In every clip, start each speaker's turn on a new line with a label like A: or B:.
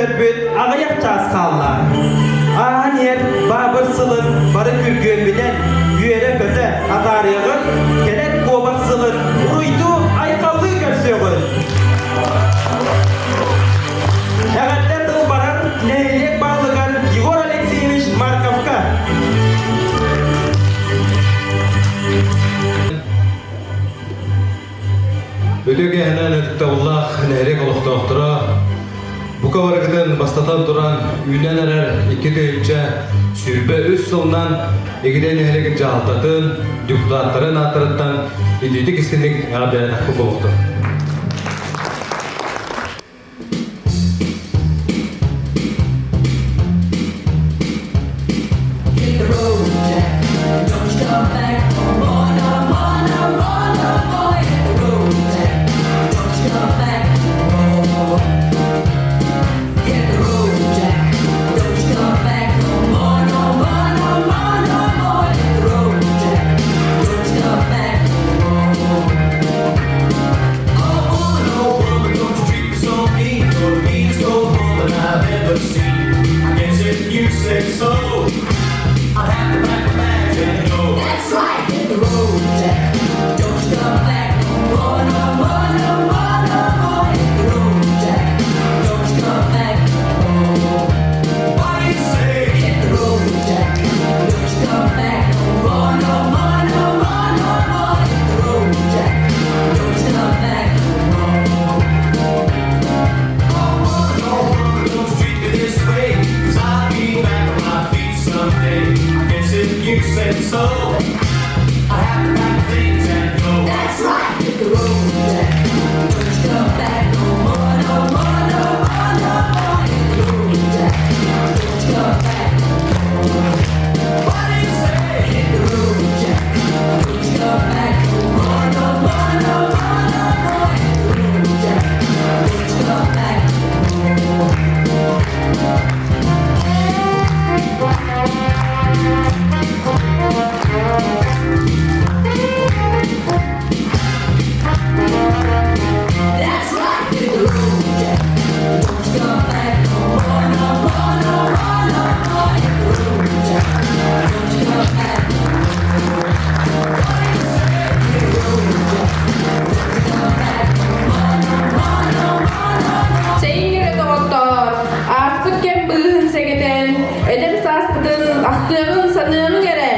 A: Көрсөрбүт аҕыйах чаас хаалла. Ааһан иһэр Баабыр сылын бары күргүөммүнэн үөрэ-көтө атаарыаҕын, кэлэр куобах сылын уруйдуу айхаллыы көрсүөҕүн. Эҕэрдэ тыл барар нэһилиэк баһылыгар Егор Алексеевич Марковка.
B: Үтүө киэһэнэн ытыктабыллаах нэһилиэк олохтоохторо, бука барыгытын бастатан туран үүнэн эрэр 2023 сылынан Игидэй нэһилиэгин дьаһалтатын, депутаттарын ааттарыттан итиитик истиҥник эҕэрдэлэтэхпит буолуохтун.
C: Hit the road, Jack. Don't you come back no more, no more, no more, no more. Hit the road, Jack. Don't you come back no more. Hit the road, Jack. Don't you come back no more, no more, no more, no more. Hit the road, Jack. Don't you come back no more.
D: Oh, woman, oh, woman, don't you treat me so mean. You're the meanest old woman I've ever seen. I guess if you say so, I'll have to pack my bags and go.
C: That's right, hit the road, Jack. Don't you come back no more, no more, no more, no more. Hit the road, Jack. Don't you come back no more.
D: What do you say?
C: Hit the road, Jack. Don't you come back no more, no more, no more, no more. Hit the road, Jack. Don't you come back no more.
D: Oh, woman, oh, woman, don't you treat me this way. 'Cause I'll be back on my feet someday. I guess if you said so, I'll have to pack my things and go.
C: That's right, hit the road, Jack. Don't you come back no more, no more, no more, no more. Hit the road, Jack. Don't you come back no more.
D: What do you say?
C: Hit the road, Jack. Don't you come back no more, no more, no more, no more. Hit the road, Jack. Don't you come back no more. That's right, hit the road, Jack. Don't you come back no more, no more, no more, no more. Hit the road, Jack. Don't you come back no more. Hit the road, Jack. Don't you come back no more, no more, no more, no more.
E: Чэйиҥ эрэ доҕоттоор, ааспыт кэм быыһын сэгэтэн, эдэр сааспытын ахтыаҕын саныаҕыҥ эрэ.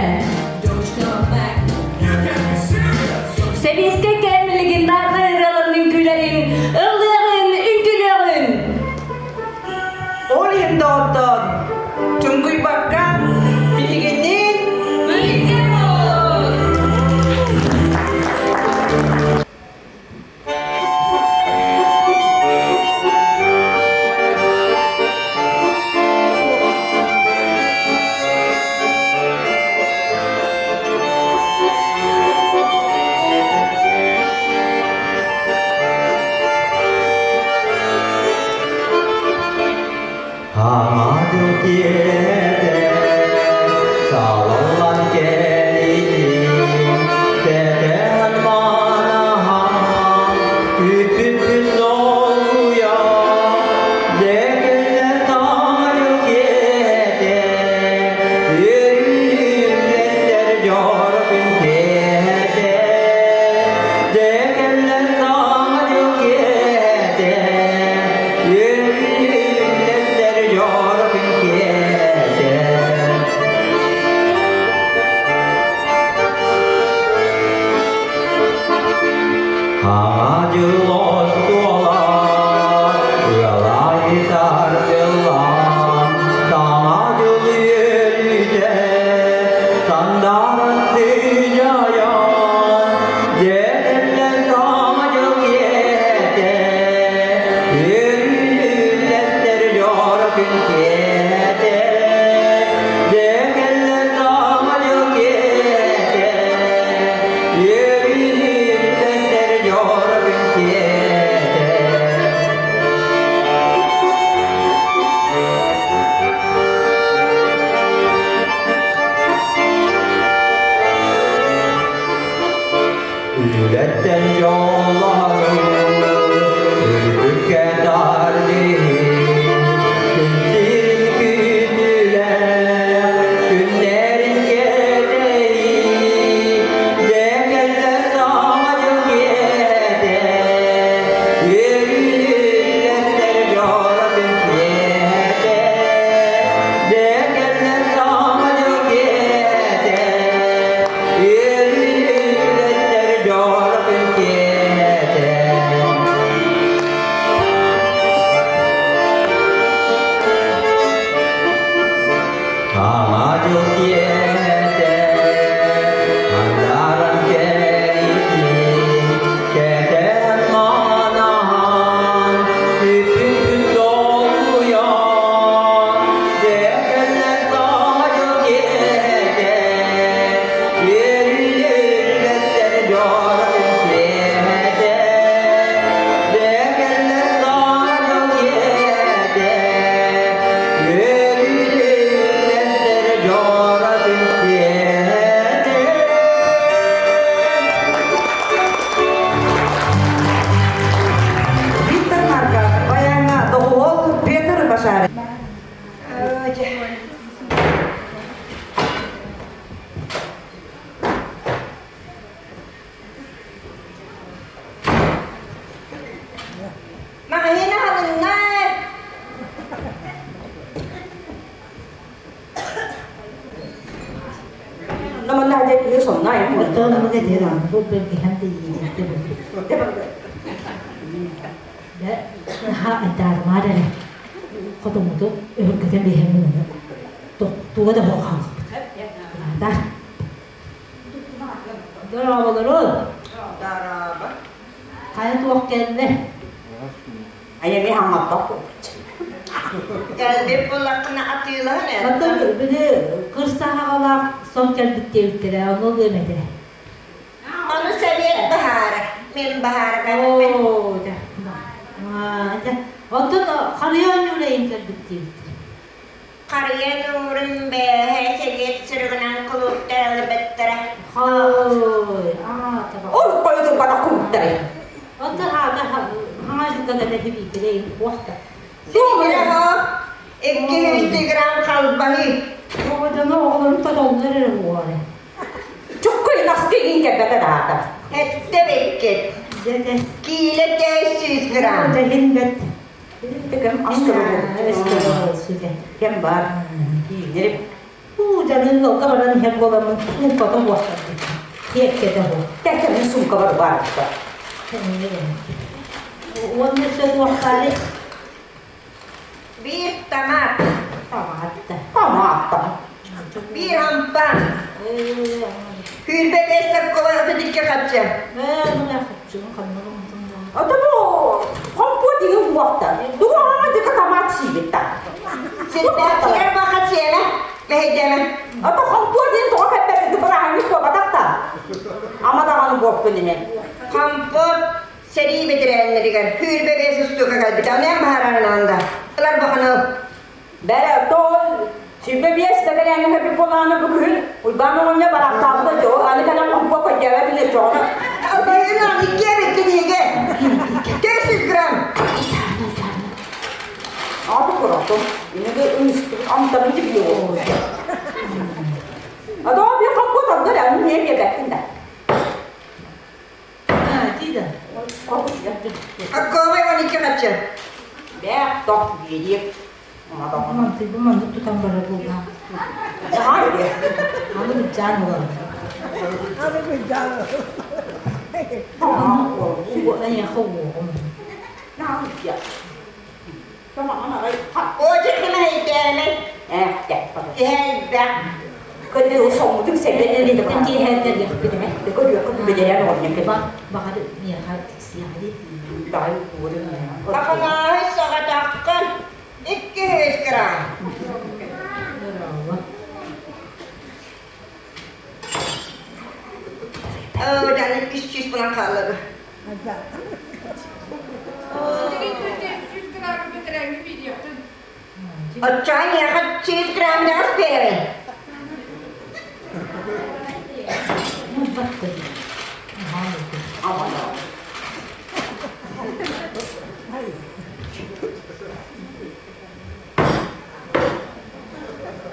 C: Don't you come back.
D: You can't be serious.
F: Сэбиэскэй кэм легендарнай ырыаларын үҥкүүлэрин ыллыаҕын, үҥкүүлүөҕүн!
G: Ол иһин доҕоттоор, чуҥкуйбакка биһигинниин
E: Бииргэ буолун!
A: Хамадыл киэһэтэ салаллан кэлиитин кэтэһэн манаһан күүппүппүн долгуйа дьэ кэллэ саҥа киэһэтэ үөрүүн дьоро күн киэһэтэ дьэ кэллэ саҥа киэһэтэ үөрүүн дьоро күн киэһэтэ. Хаҥа дьыл остуола ыалай тардыллан, саҥа дьыл үөрүүтэ сандаара сыдьайан, дьэ кэллэ саҥа дьыл киэһэтэ, үөрүүлэстэр дьоро күн киэһэтэ, дьэ кэллэ саҥа дьыл киэһэтэ, үөрүүлэстэр дьоро күн киэһэтэ. Үлэттэн дьоллоһору, үрдүккэ тардыһыы,
H: Оттон этер бу бэргэһэм да иитиэхтэ Наһаа айдаарымаар эрэ хотоммуту өһүргэтэн биһэммин ону туга да суох хаалбыт. Быраатар. Дорооболорун.
G: Дорообо.
H: Хайа туох кэллэ?
I: Айа ми хаҥаппат
G: Кэлбит буллаххына атыылаһан эр.
H: Оттон били кырса хаҕалаах сон кэлбит диэбиттэрэ, ону ылыам этэ.
G: Ону сэбиэт баһаара, мин баһаара бэппин.
H: Оо, дьэ. Дьэ, оттон харыйа оонньуура иһин кэлбит диэбиттэр.
G: Харыйа нуурун бээһэ сэбиэт суругунан кулууптар ылбыттара.
H: Хой, аа, таба.
I: Ол қойдың бана кулуттары.
H: Оттон хаата хаҥа жылга да биитирей уохта.
G: Сиигирэһо, 200 грамм халбаһы.
H: Оҕо дьоно оҕолорун тотоллор эрэ буолар.
I: Чуккуй наскы иин кэлбэтэ даата.
G: Эттэ биккит.
H: Дьэ,
G: Киилэ 400 грамм.
H: Дьэ, бэт.
I: Кем ас көрөр. Кем бар. Киинерip.
H: Уу, дьанын лолга баран иһэр буоламмын сумката буохтарбыт. Киэккэтэ буо.
I: Тәккәмин сумка бар бар.
H: Уонна өссө туохтаары
G: Биир томат.
H: Томатта.
I: Томатта.
G: Биир хампаан. Күүрбэ бэс сорковай отут хаччы.
I: Ото бу компот деген уақта. Дуга аңа дика томат сиибитта.
G: Сирдээхтигэр баха сиэмэ, мэһэйдэмэ.
I: Ото компот деген тоҕо кэппэт бырааһынньык буолбатах Ама даҕаны буолпун ине.
G: Компот сэрии бэтэрээннэригэр күүрбэ бэс устуука кэлбитэ. Онон баһараҥнаан да. Ылар баханы ыл.
I: Бэрэ тоон 25 бэтэрээнҥэ хэппит буолааны бу күһүн Уйбаан оҕонньор бараахтаабыта дьоо аны кэлэн компот көйдөөбө билэр чоҕону.
G: Албайынан иккиэ биккиниигэ. 400 грамм.
I: Аты куротум. Инеге ыныстыбыт амтанын тибио. Адоо би компот алдар аны не биэбэттин да.
G: Аккообай 12 хаччы.
I: Бээх тох биэриэк.
H: Мантыйбы маннык тутан барар буолла. Аны быдьаан буолар.
J: Аны быдьаан.
H: Эйиэхэ уоҕум.
G: Очеркимэһэйдээмэй. Киһэлбэх.
I: Көннөрү соҥмутуҥ
H: Сэбиэттэн киэһэ кэлиэхпит эмэ. Баҕар миэхэ тиксиэҕэ дии.
G: Баханааһы саҕатаххын 200 грамм. Оо, даны 300 булан хааллаҕы. Оччоҕо миэхэ 100 граммдаах биэрэбин.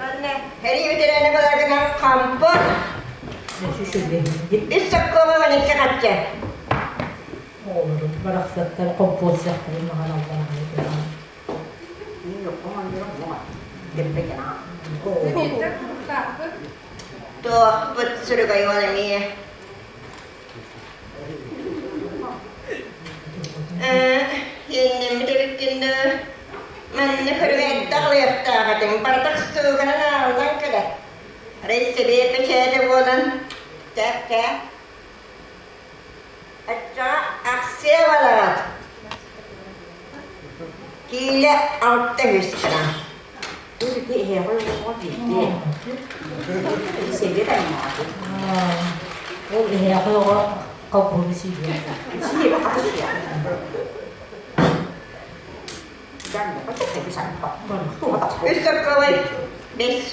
G: Анна, Хэрий бэтэрээнэ баларгынан хампыт. Үс соккуома 12 хаччы.
H: Оҕолорум барахсаттар композияхтарын маҕан аллараа
G: Туохпут суругай уон эмиэ. Иэннэммит эбиккин дуу? Манна көрүҥ даҕалыахтаах этим. Бардах сууканан ааҕыллан кэлэр. Арай сэбиэ пэчээтэ буолан, тэп-тэп. Оччоҕо ахсыа балаҕат. Киилэ 600 грамм.
H: Ол иһээхи оҕо колхозу сиир.
G: Үс сокколой бес.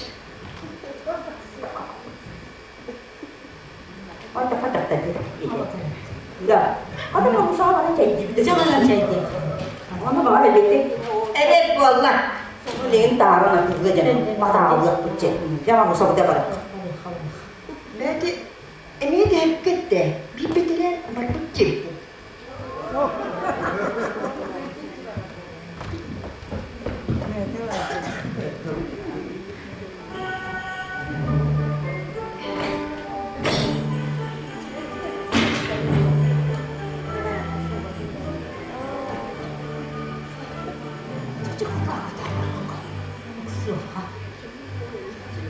G: Эбэт буолла. Бэти эмиэ дэһэпкэттэ биирбэтилэр барбыт дьиэбит.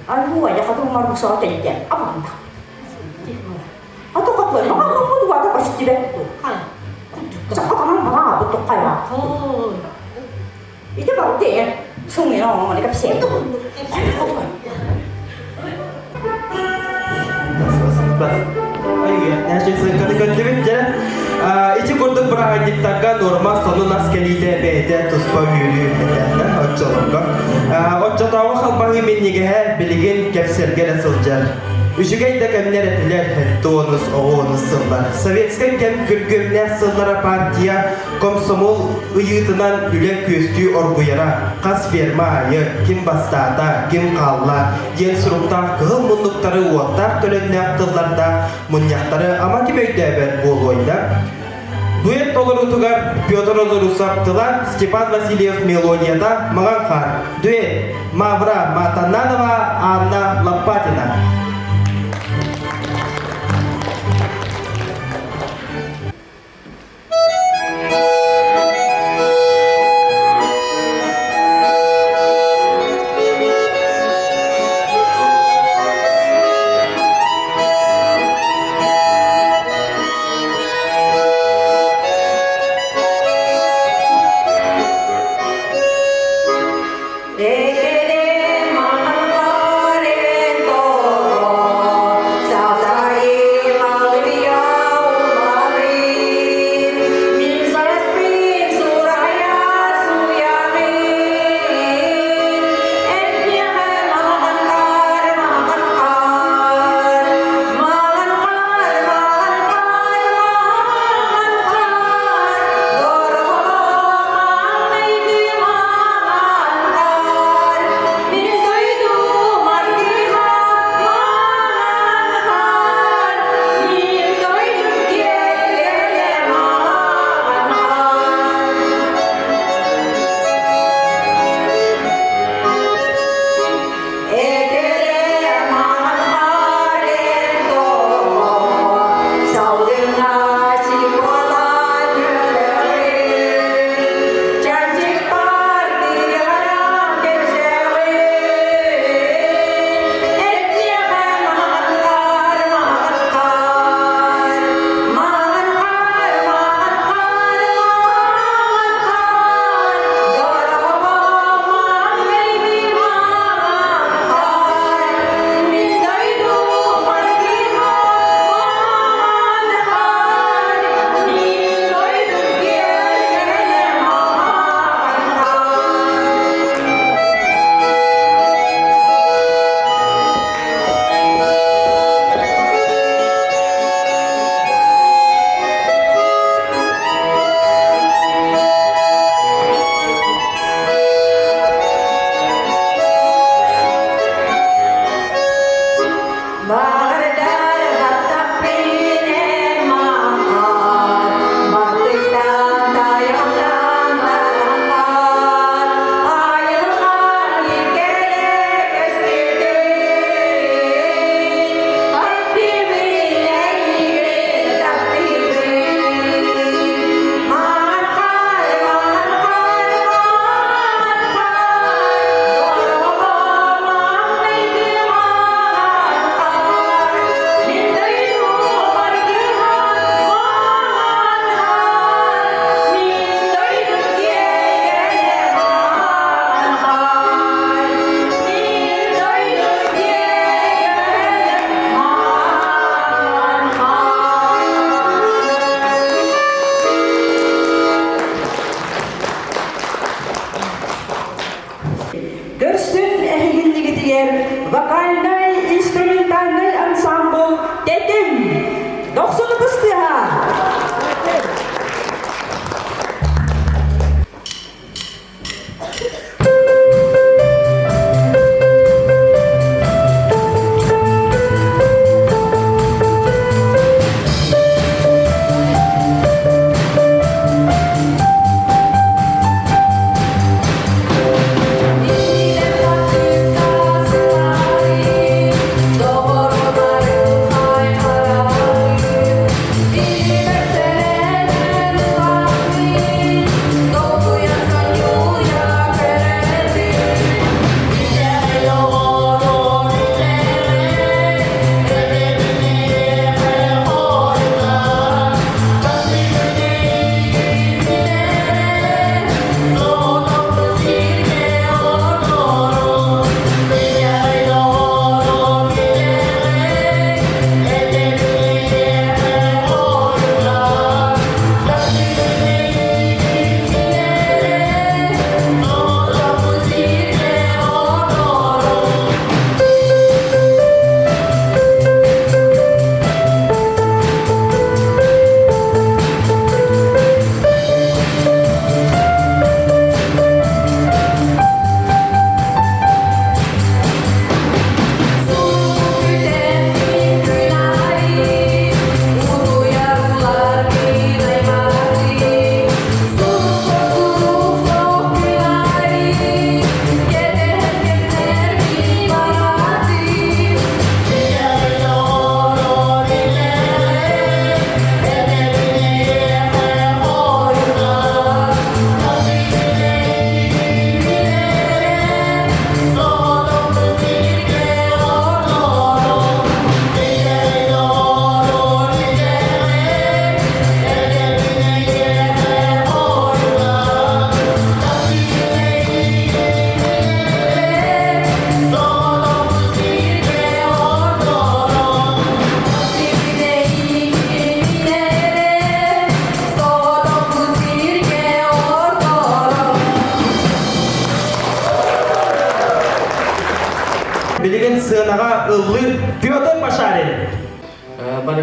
I: Айуу, айахатын марбусаҕа тэлдэ. Абанна. Ата хотуой, маммут уата көстүбэт. Сахатанан баҕа бу туххайа. Ити барты сыңыйа оҥону кэпсээн.
A: Ити курдук бырааһынньыктарга нуорма сонун ас кэлиитэ бэйэтэ туспа үөрүү этэ оччолорго. Оччотооҕу халбаһыы минньигэһэ билигин кэпсэлгэ эрэ сылдьар. Үчүгэй да кэмнэр этилэр, тонус, оҕуонус сыллар. Советскай кэм күргүөмнээх сыллара партия Комсомол ыйыытынан үлэ күөстүү оргуйара, хас ферма аайы ким бастаата, ким хаалла диэн суруктаах кыһыл муннуктары уоттаах төлөннөөх тыллардаах мунньахтары ама ким өйдөөбөт буолуой да? Дуэт толоруутугар Петр Олорусов тыла, Степан Васильев мелодията «Маҥан хаар», дуэт Мавра Матананова, Анна Лопатина.
G: Эдэрэ маҥан хаарын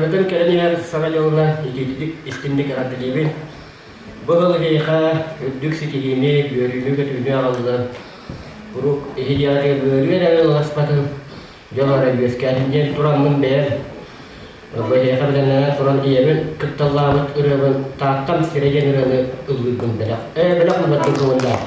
K: Барыгытын кэлэн иһэр Саҥа дьылынан итиитик истиҥник эҕэрдэлиибин. Бу ыал эһиэхэ үрдүк ситиһиини, үөрүүнү-көтүүнү аҕаллын. Куруук иһириэҕитигэр ыарыы эрэ ыалласпатын, дьол эрэ үөскээтин диэн тураммын бэйэм бу эһиэхэ бэлэмнэнэн туран ийэбин кытталлаабыт ырыабын Тааттам сирэ диэн ырыаны ыллыырбын бэлэх ээ бэлэх ылларбын көҥүллээх.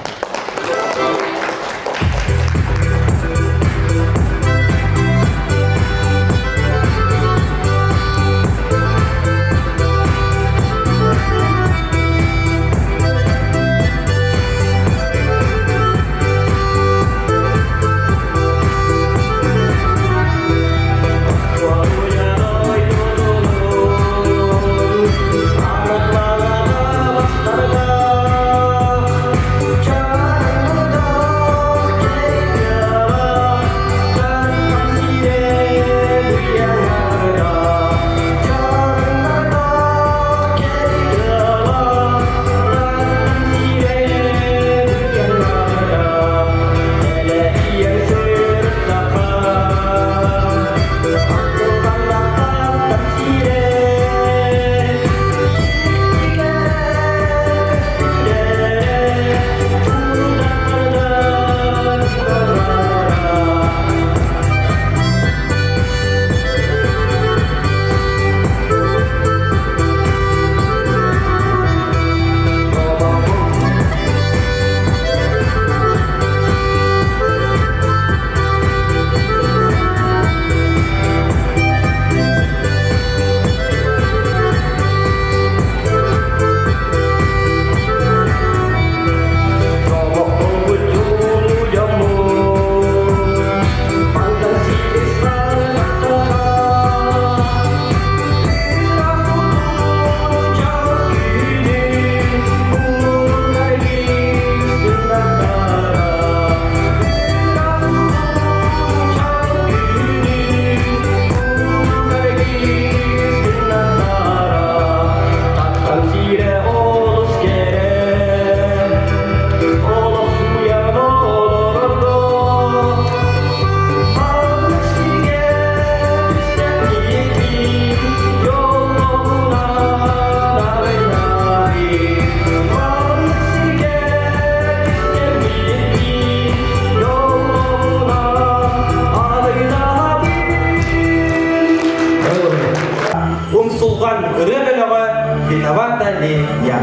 A: Умсулҕан ырыа бөлөҕө Виновата ли я?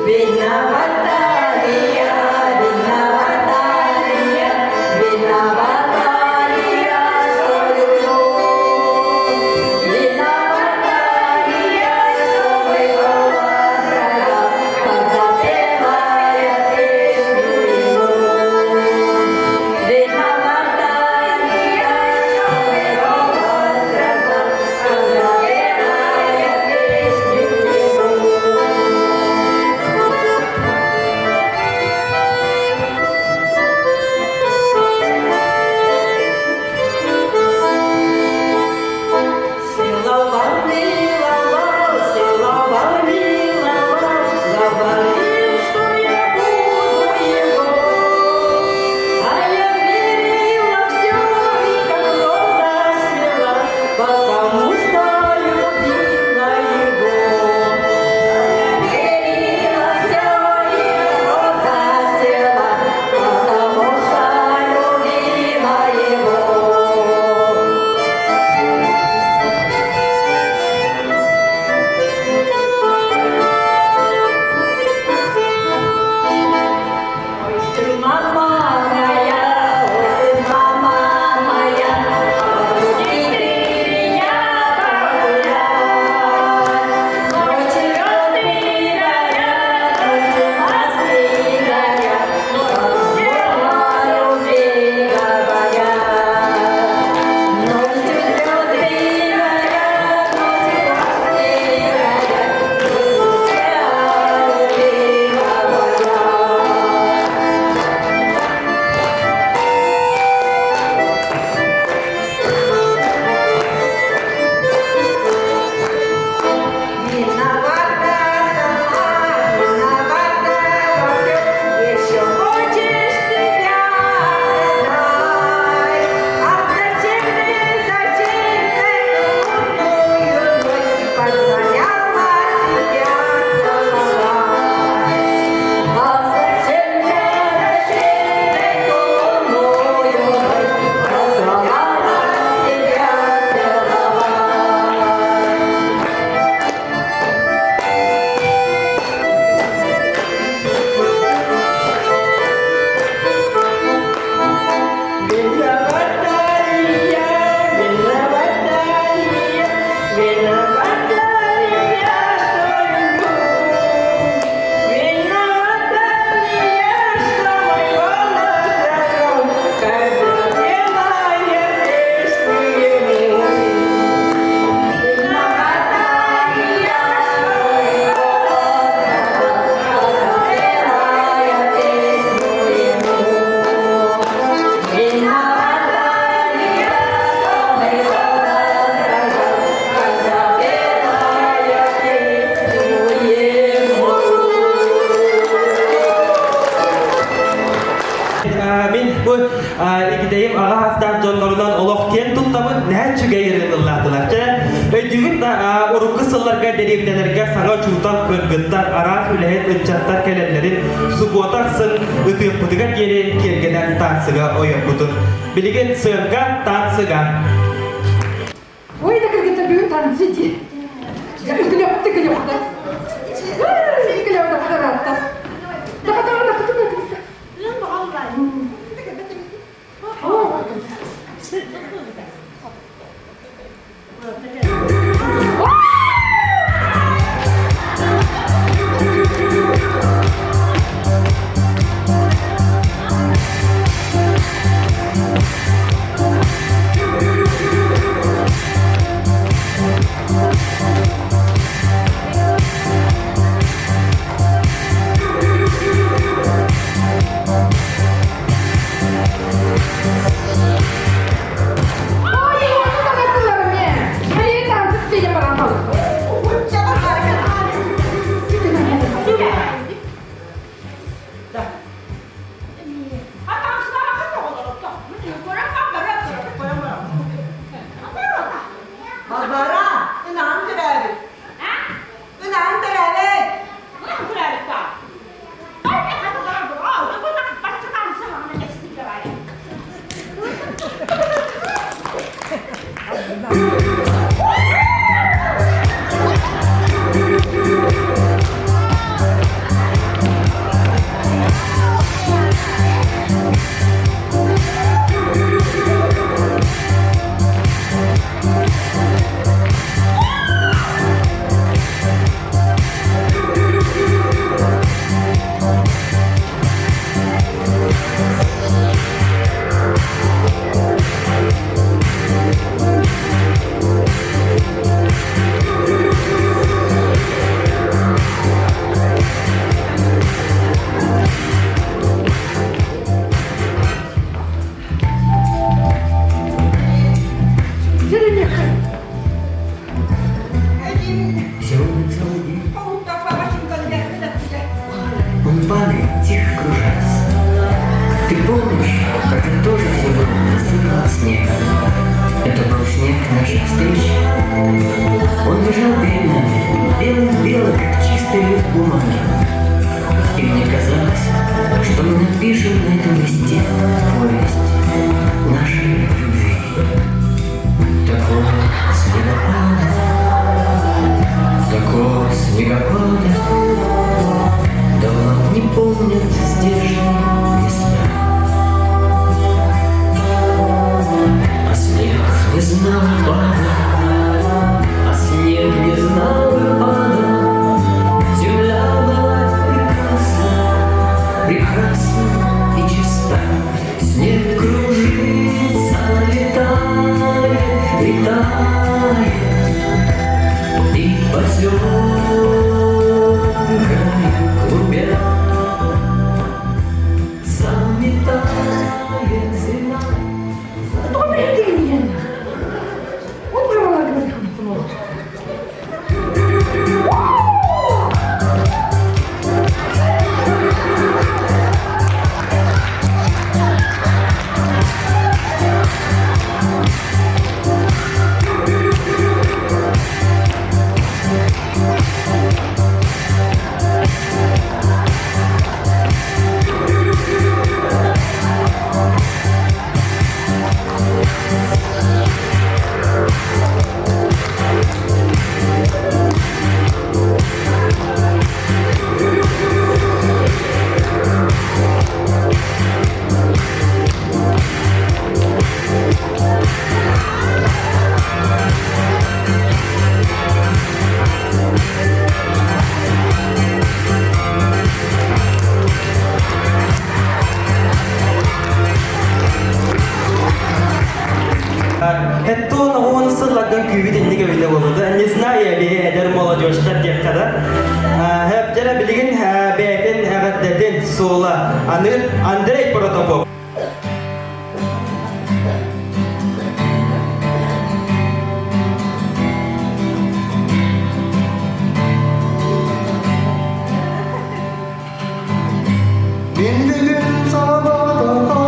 C: Виновата ли я, виновата ли я, виновата ли я, что люблю? Виновата ли я, что была права, когда пела я песню ему? Виновата ли я,
A: Мин бу Игидэйим аҕа хастаах дьоннорунан олох киэн туттабын, нэһэ үчүгэй ырыыллаатылар. Чэ, өйдүүгүт да урукку сылларга дэриэбинэлэргэ саҥа учуутал кыргыттар, араас үлэһит ыччаттар кэлэллэрин субуота ахсын ытыахпытыгар диэри киэргэнэн таансыга ойорбутун. Билигин сыанка таансыга.
E: Ой, да кыргыттар бүгүн танцы дии. Үкүлэпти күлэпти. Үкүлэпти подаратта. Да потом да потом да.
G: Балбара, ынаҕын төрөөбүт. Ынаҕын төрөөбүт.
L: Сегодня целый день он падает, тихо кружась. Ты помнишь, как я тоже забыл, засыпал снег. Это был снег наших встреч. Он лежал перед нами, белый-белый, как чистый лист бумаги. И мне казалось, что мы напишем на этом листе повесть нашей любви. Такого снегопада, такого снегопада Давно не помнят здешние места. А снег не знал пада, а снег не знал пада. Земля была прекрасна, прекрасна и чиста. Снег кружится, летает, летает и поземкой клубя заметает зима.
A: Хэттон он сыллаган күүбүт инник эбитэ буолута. Не знаю, би эдэр молодежьтар диэххэ да. Хэптэрэ билигин бэйэтин эҕэрдэтин суола аныыр Андрей Протопоп.
D: Мен бүгін сабада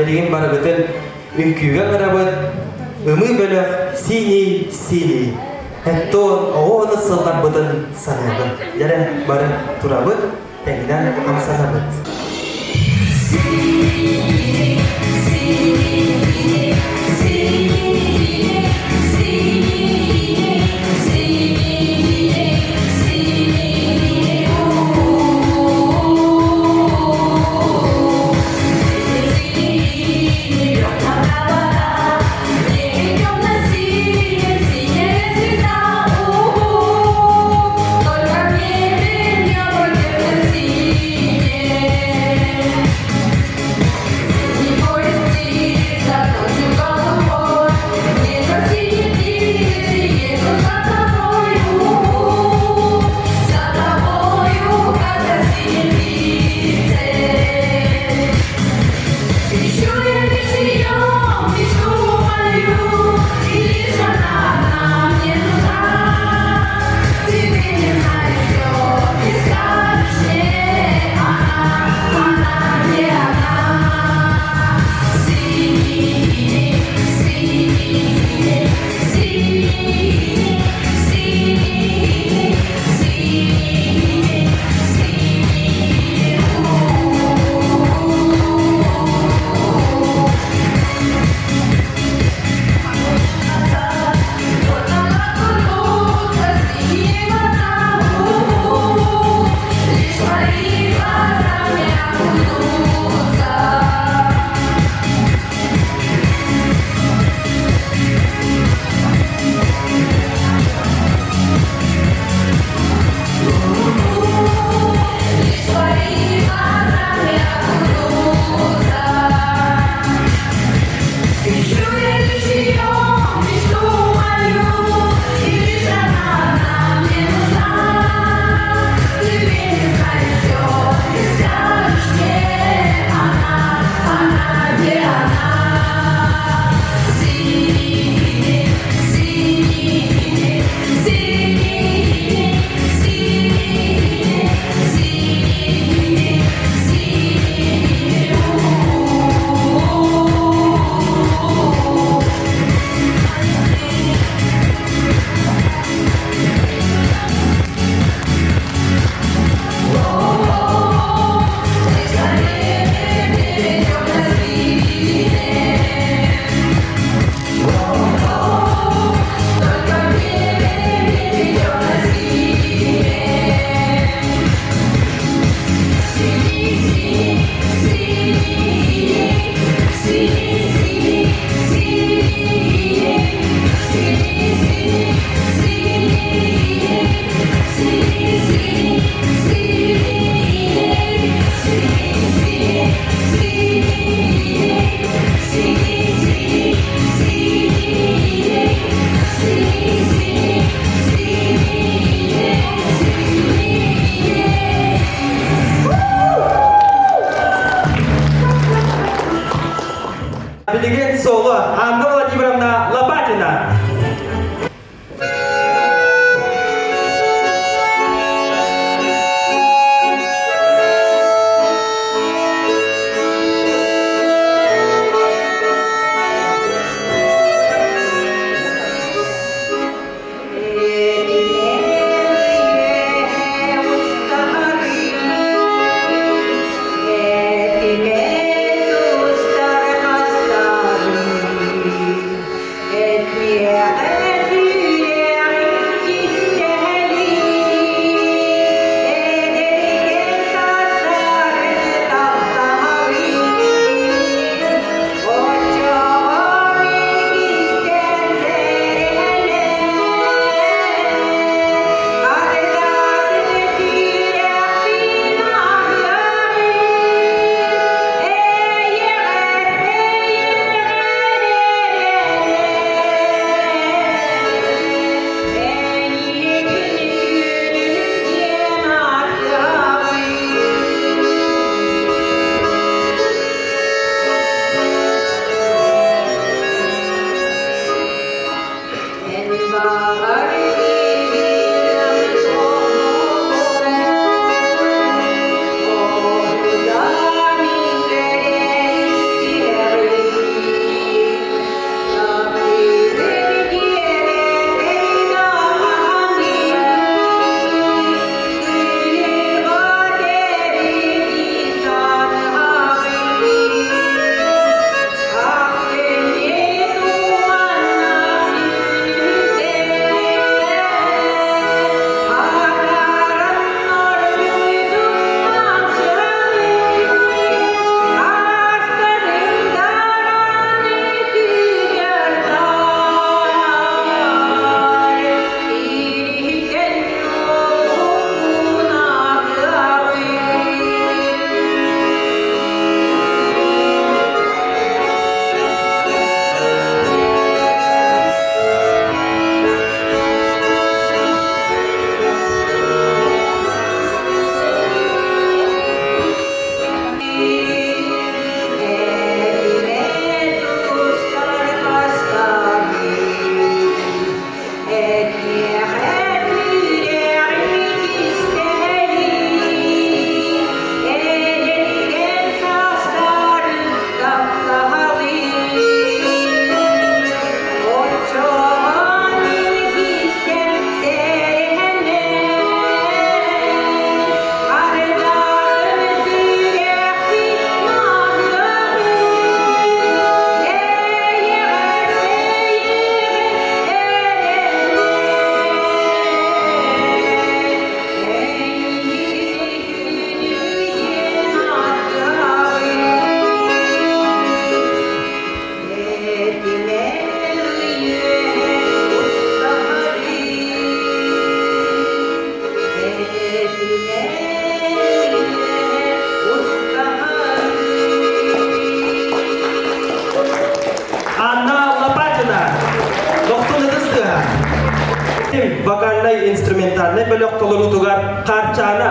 A: Билигин барыбытын үҥкүүгэ ыҥырабыт. Ымыы бөлөх Синий синий. Эттон оҕо сылларбытын саныыбын. Дьэрэ бары турабыт, тэҥинэн хамсанабыт. Билигин соло Анна Владимировна Лопатина. вокальнай-инструментальнай бөлөх толоруутугар Хаарчаана.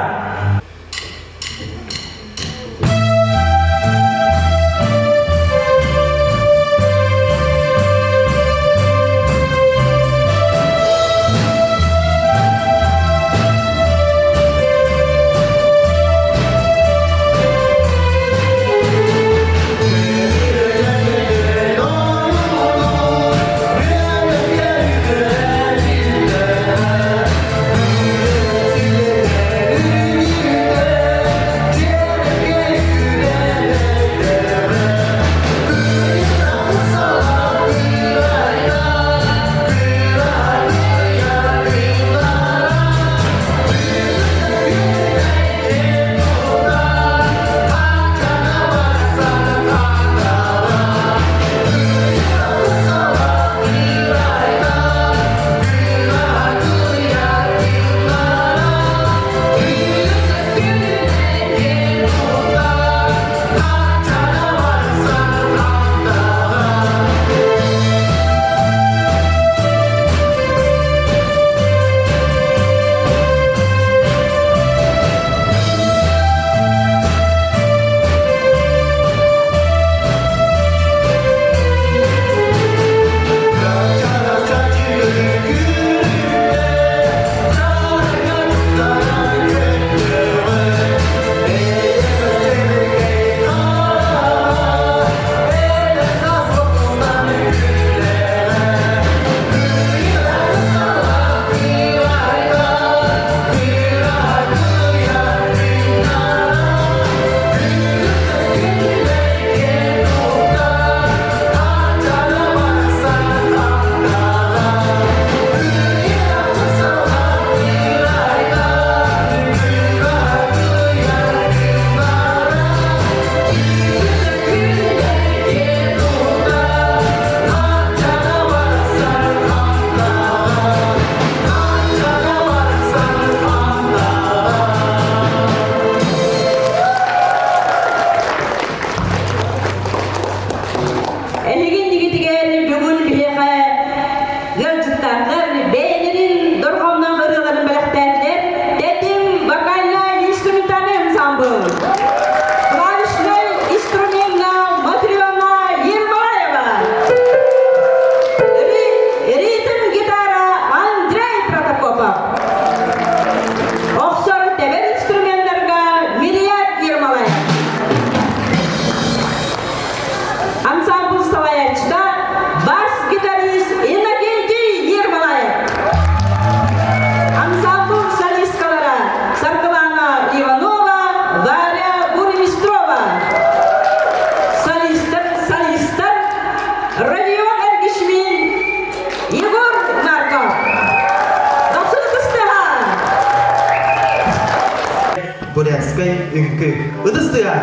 I: Эһиги иннигитигэр бүгүн биһиэхэ ыалдьыттардар бэйэлэрин дорҕоонноох ырыаларын бэлэхтээтилэр Тэтим вокально-инструментальный ансамбль. Клавишнай инструментна Матрена Ермолаева. Ритм гитара Андрей Протопопов. Охсор тэбэр инструменнарга Мирият Ермолаев. Ансамбль салайааччыта бас-гитарист Иннокентий Ермолаев. Ансамбль солисткалара Саргылана Иванова, Варя Бурмистрова. Солистар, солистар Родион Эргишмин, Егор Марков. Дохсун кыстыга!
A: Бурятскай үҥкүү. Ытыс тыа!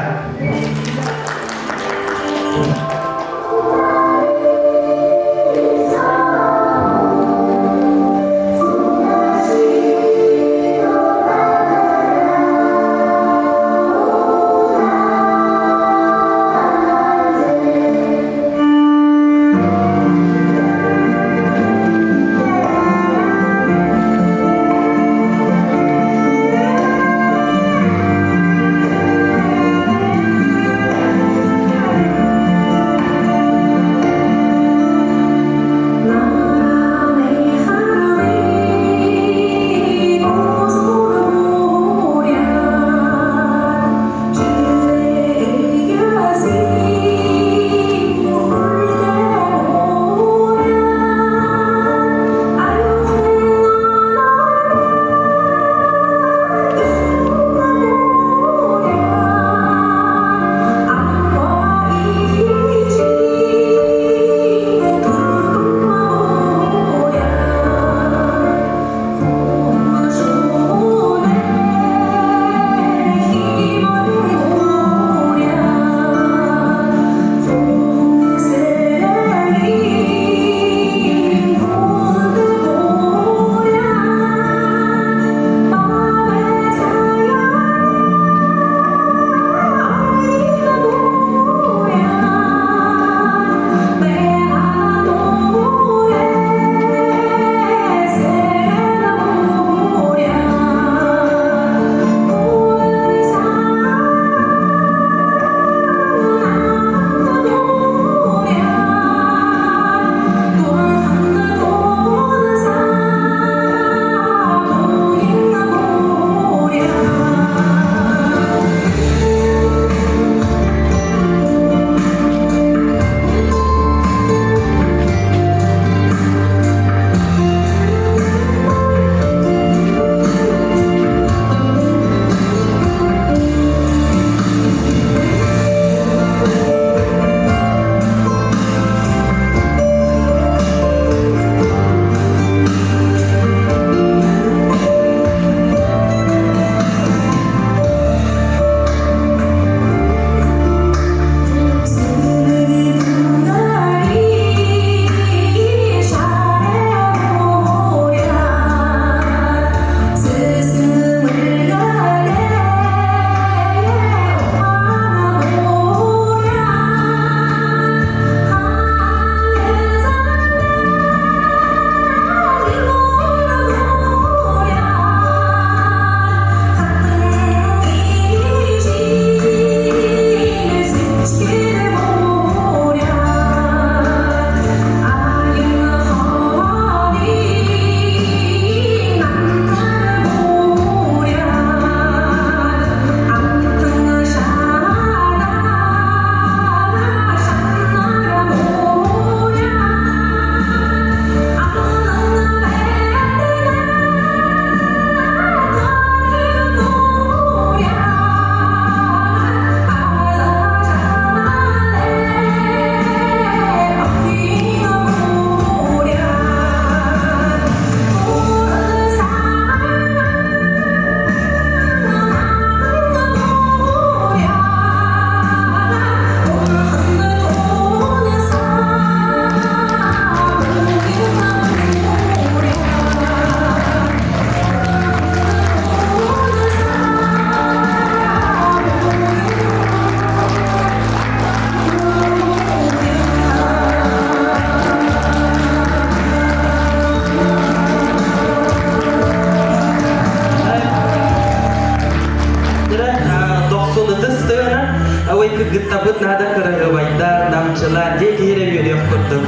A: Ой кыргыттабыт наада кыраһыабайдар, намчылар дии киһи эрэ үөрүөх курдук.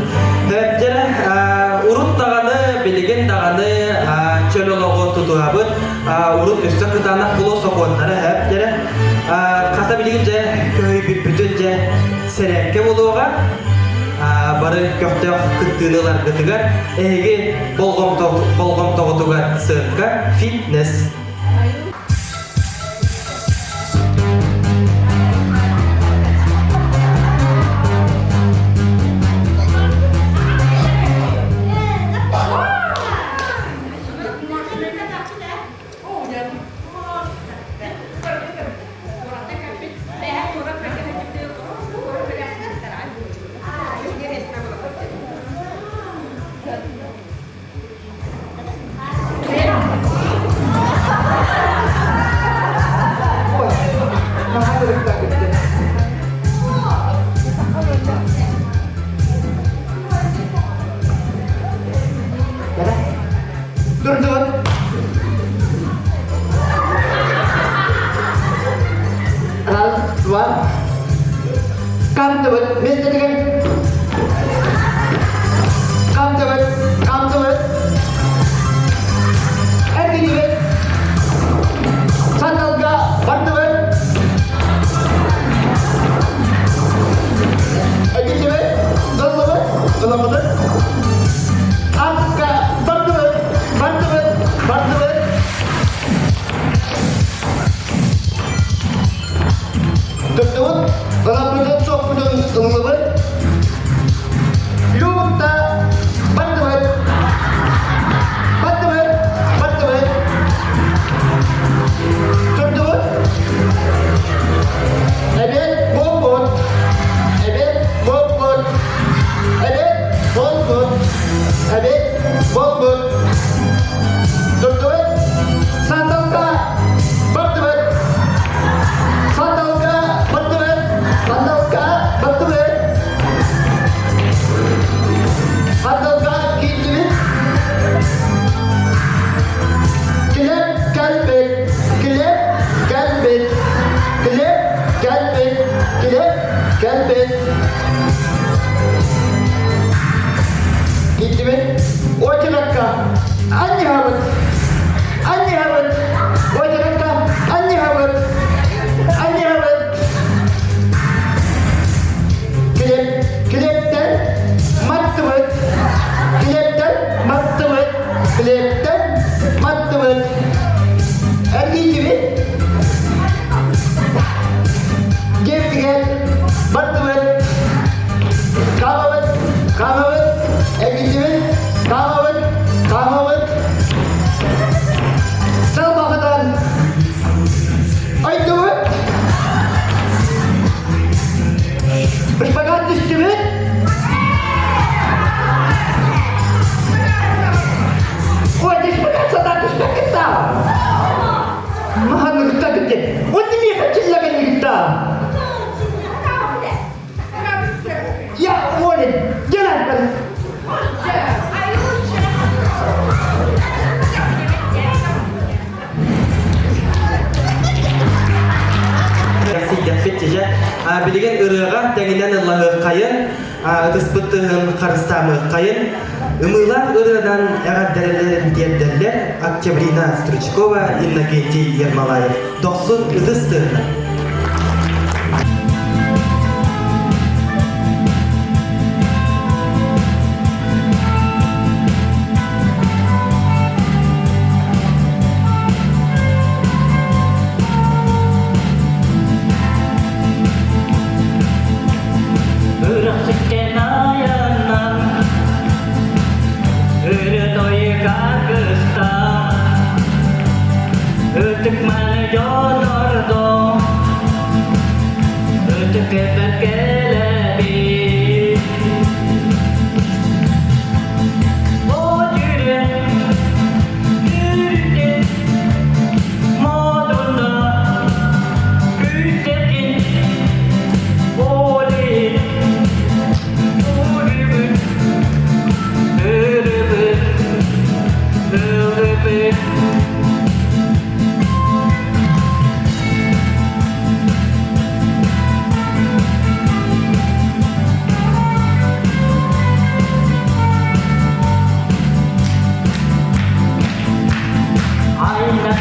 A: Дьэ, урут даҕаны, билигин даҕаны чөл олоҕу тутуһабыт. Урут өссө кытаанах буолуо сокуоннара эп дьэрэ. Хата билигин дьэ көһүйбүппүтүн дьэ сэрээккэ буолуоҕа. Бары көхтөөх кыттыыны ыларгытыгар эһиги болҕомтоҕутугар сыанка фитнес.
M: Durdur. Раз, два. Камтыбыт, местетигэр. Камтыбыт, камтыбыт. Эргинибит. Сандалга бардыбыт. Эргинибит. Ыллыбыт, ылабыт. Атка бардыбыт, бардыбыт, бардыбыт. Тыктыбыт, ылаппытын соппутун ыллыбыт. Люкта бардыбыт, бардыбыт, бардыбыт. Турдубут. Эбет болбут. Эбет болбут. Эбет болбут. Эбет болбут. Турдубут. Сандалга бардыбыт. Сандалга бардыбыт. Сандалга бардыбыт. Сандалга киирдибит. Килеп кэлбит. Килеп кэлбит. Килеп кэлбит. Килеп кэлбит. Киирдибит. Очеракка анньыһабыт. Анньыһабыт. Очеракка анньыһабыт. Анньыһабыт. Килеп, килептен маттыбыт. Килептен маттыбыт. Килептен маттыбыт. Эргийдибит. Дьиэбитигэр бардыбыт. Хаамабыт, хаамабыт, эргийдибит, хаамабыт, хаамабыт. Салбахытан ойдубут. Шпагат түстүбүт. Ой, ты шпагат сатаа түспэккин даа. Маһанныгытта кытты. Онни миэхэ чиллэгэннигитта. Я уволен. Делай,
A: Сийдэхпит дьэ билигин ырыаҕа тэҥинэн ыллаһыаххайын, ытыспыт тыһын харыстаамыаххайын, ымыылаах ырыанан эҕэрдэлэрин тиэрдэллэр Октябрина Стручкова, Иннокентий Ермолаев. Дохсун ытыс тыһына.
N: Ырахсыттен аяннан Өрө тойука кыстан Ытык-маны дьонордо Ытык кэлэбит О жүрен үрден Модунда күтетін Олин Өрүбүт Өрүбүт Өрүбүт.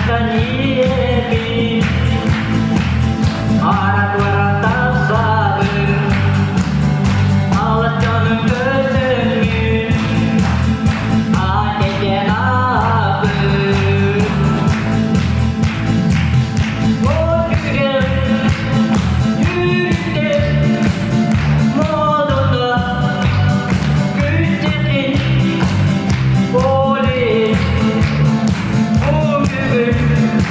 N: Таниебин Ара-туара тахсабын Алаччанын көсөммүн Атетен аапын О жүрем жүрүктен Модуна күтетін Оле, о бүгін.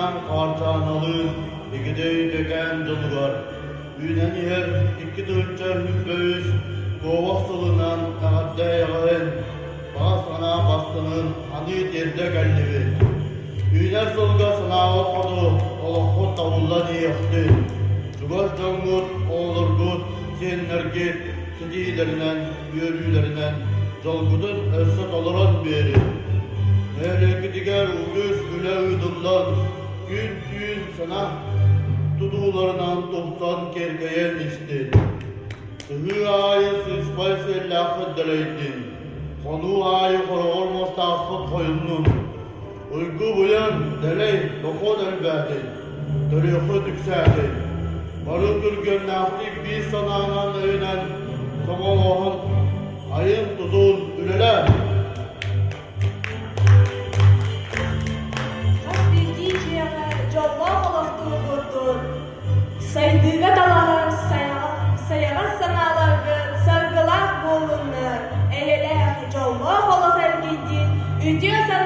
O: Ийэлиин Хаарчааналыын Игидэй Дэкээн дьонугар үүнэн иһэр 2023 куобах сылынан эҕэрдэ эйэҕэһин, баҕа санаа бастыҥын аныы тиэрдэ кэллибит. Үүнэр сылга санааҕыт хоту олоххут табыллан иһиэхтин. Чугас дьоҥҥут, оҕолоргут, сиэннэргит ситиһиилэринэн, үөрүүлэринэн дьолгутун өссө толорон биэриҥ. Нэһилиэккитигэр үгүс үлэ ыытыллан, күн-түүн сана тутууларынан тупсан киэркэйэн истин. Сыһыы аайы сыыспай сиэллээххит дэлэйдин, хонуу аайы хороҕор муостааххыт хойуннун. Уйгу быйаҥ, дэлэй, дохуот элбээтин, төрүөххүт үксээтин. Бары күргүөмнээхтик биир санаанан өйүнэн сомоҕолоһон айын-тутуун үлэлээ!
P: Хас биирдии дьиэҕэ дьоллоох олохтуугутун, сайдыыга талаһар сайаҕас санааларгыт саргылаах буоллуннар, эйэлээх, дьоллоох олох эргийдин, үтүө санаа.